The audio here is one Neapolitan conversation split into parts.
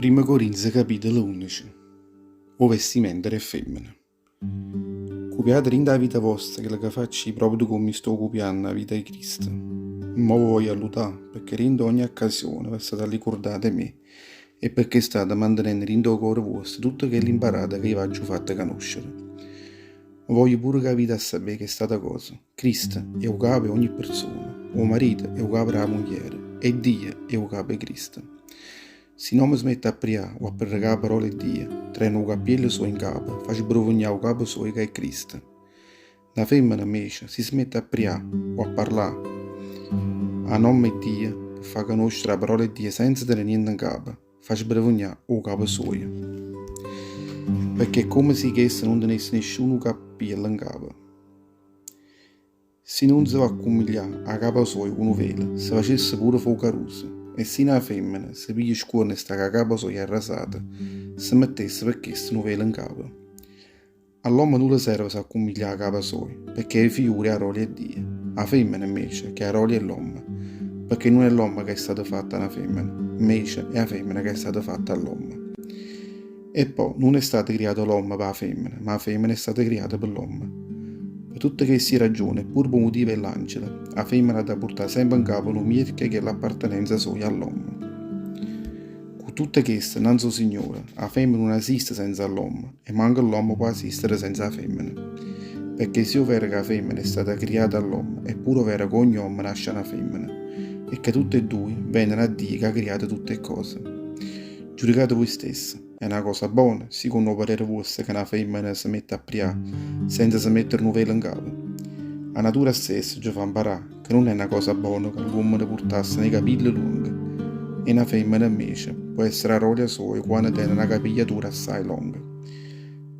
Primma Corinze capitolo 11 'O vestimento d' 'e ffemmene. Cupiate dint' 'a vita vosta chello ca faccio i' proprio comme sto cupianno 'a vita 'e Cristo. Mo ve voglio allutà pecché dint' 'ogne accasione ve state allicurdate 'e me e pecché state mantenenno dint' 'o core vuosto tutto chello imparate ca i' v'aggio fatto canoscere. Ma voglio pure ca avite 'a sapé chest'ata cosa, Cristo è 'o capo 'e ogne perzona, 'o marito è 'o capo d' 'a mugliera e Dio è 'o capo 'e Cristo. Si n'ommo se mette a prià o a predecà 'a parola 'e Dio, tene 'o cappiello suojo 'ncapo, fa sbruvugnà 'o capo suojo ca è Cristo. Na femmena, 'mmece, si se mette a prià o a parlà a nomme 'e Dio, pe fa canoscere 'a parola 'e Dio senza tenè niente 'ncapo, fa sbrevugnà 'o capo suojo. Pecché è comme si chesta nun tenesse nisciuno cappiello 'ncapo. Si nun se va a cummiglià 'a capa soja cu nu velo, se facesse pure fa 'o caruso. E si na femmena se piglia scuorno 'e sta cu 'a capa soja arrasata, se mettesse pe chesto nu velo 'ncapo. A ll'ommo nun le serve s'accummiglià 'a capa soja, pecché è figura e arolia 'e Dio. A femmena, invece, che è arolia 'e ll'ommo, pecché nun è ll'ommo ca è stato fatto 'a na femmena, invece è 'a femmena ca è stata fatta 'a ll'ommo. E po', nun è stato criato l'ommo p' 'a femmena, ma 'a femmena è stata criata pe ll'ommo. Pe tutte chesti ragione e pure p' 'o mutivo 'e ll'angele, 'a femmena ha da purtà sempe 'ncapo nu mierchio 'e chell'appartenenza soja a ll'ommo. Cu tutte chesto, 'nnanze 'o Signore, 'a femmena nun esiste senza ll'ommo e manco ll'ommo po' esistere senza 'a femmena. Pecché si è overo ca 'a femmena è stata criata 'a ll'ommo, è pure overo ca ogne ommo nasce 'a na femmena e ca tutte 'e duje veneno 'a Dio ca ha criato tutte 'e ccose. Giudicate vui stesse, è na cosa bona, sicondo 'o parere vuosto, ca na femmena se mette a prià senza se mettere nu velo 'ncapo? A natura stessa ce fa 'mparà ca nun è na cosa bona ca l'uommene purtasseno 'e capille luonghe e na femmena 'mmece po' essere 'a rolia soja quanno tene na capigliatura assaje longa,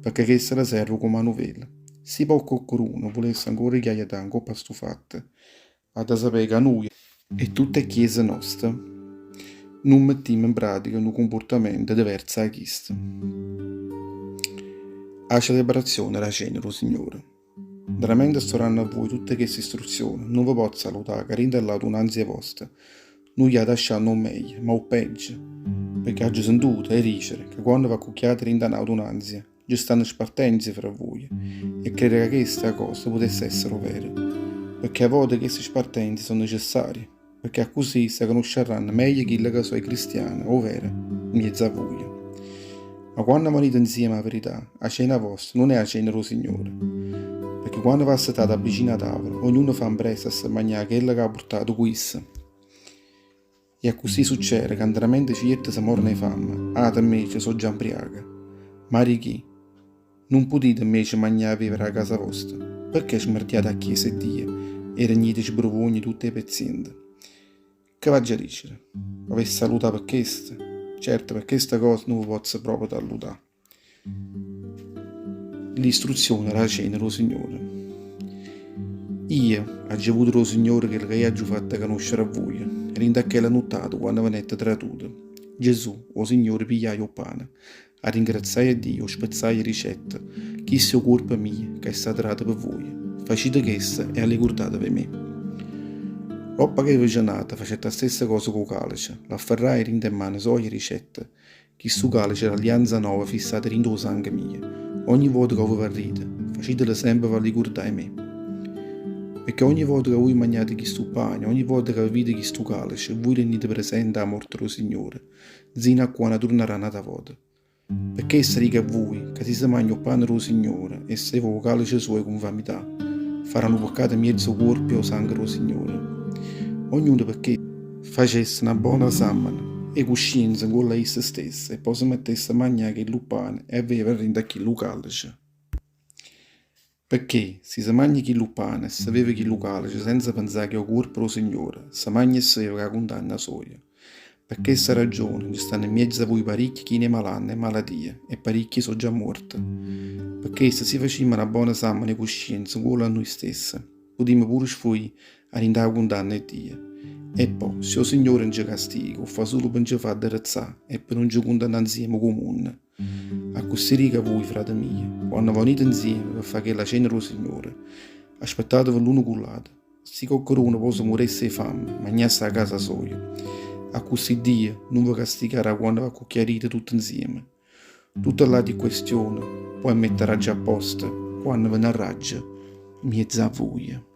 pecché chesta le serve comme a nu velo. Si po' coccheduno vulesse ancora chiaietà 'ncopp' a stu fatto, Ha da sapé ca nuje e tutte 'e cchiese noste nun mettimmo 'n pratica nu cumpurtamento diverzo 'a chisto. A celebrazione d' 'a cena d' 'o Signore. Veramente sto danno a vuje tutte cheste istruzione, nun ve pozzo salutà ca dint' 'a ll'adunanzia vosta nun jate ascianno 'o meglio, ma 'o peggio, pecché aggio sentuto 'e dicere ca quanno v'accucchiate dint' 'a n'adunanzia, Nce stanno spartenze fra vuje e credo ca chesta cosa putesse essere overo, pecché a vote cheste spartenze so' necessarie, pecché accussì se canusciarranno meglio chille ca so' 'e cristiane overe 'mmiezzo a vuje. Ma quanno venite 'nzieme 'a verità, 'a cena vosta nun è 'a cena d' 'o Signore, pecché quanno v'assettate vicino 'a tavola, ognuno fa ampressa a se magnà chello ca ha purtato cu isso. E accussì succere ca 'ntramente cierte se moreno 'e famme, ate 'mmece so' già 'mbriache. Ma dich'i', nun putite 'mmece magnà e vevere 'a casa vosta, pecché smerdiate 'a chiesa 'e Dio e regnite 'e sbruvogna tutt' 'e pezziente? Che v'aggia dicere? V'avesse salutà pe chesto? Certo, pe chesta cosa nun ve pozzo proprio allutà. L'istruzione d' 'a cena d' 'o Signore. Io aggio avuto d' 'o Signore chello ca io aggio fatto canoscere a vuje, dint' a chella nuttata quanno venette traduto, Gesù, 'o Signore, pigliaje 'o pane, arringrazziaje a Dio, 'o spezzaje e dicette, Chisto è 'o cuorpo mio ca è stato dato pe vuje, facite chesto e allicurdateve 'e me. Doppo ca eva cenato, facette 'a stessa cosa cu 'o calice, l'afferraje dint' 'e mmane soje e dicette, Chistu calice è l'allianza nova fissata dint' 'o sanghe mio. Ogni vota ca 'o vevarrite, facitelo sempe p'allicurdà 'e me. Pecché ogni vota ca vuje magnate chistu pane, ogni vota ca vevite chistu calice, vuje rennite presente 'a morte d' 'o Signore, nzino a quanno turnarrà n'ata vota. Pe chesto dico a vuje, ca si se magna 'o pane d' 'o Signore e se veve 'o calice suojo cu 'nfamità, farrà nu peccato 'mmiezzo 'o cuorpo e 'o sanghe d' 'o Signore. Ognuno pecché. Facesse na bona sammana 'e cuscienza 'ncuollo a isso stesso e po' se mettesse a magnà chillu ppane e a vevere dint' a chillu calice. Pecché, si se magna chillu ppane e se veve chillu calice senza penzà ch'è 'o cuorpo d' 'o Signore, se magna e se veve cu 'a cundanna soja. Pe chesta ragione nce stanno 'mmiezzo a vuje paricchi chine 'e malanne e malatie e paricchi so' già muorte. Pe chesto, si facimmo na bona sammana 'e cuscienza 'ncuollo a nuje stesse, putimmo pure sfuì 'a dint' 'a cundanna 'e Dio. E po', si 'o Signore nce castiga, 'o fa sulo pe nce fa adderezzà e pe nun ce cundannà nzieme cu 'o munno. Accussì dico a vuje, frate mio, quanno venite nzieme pe fa chella cena d' 'o Signore, aspettateve l'uno cu ll'ato. Si coccheduno po' se muresse 'e famme, magnasse 'a casa soja. Accussì Dio nun ve castigarrà quanno v'accucchiarite tutte 'nzieme. Tutte ll'ati questione po' 'e mettarraggio a posto quanno venarraggio 'mmiez'a vuje.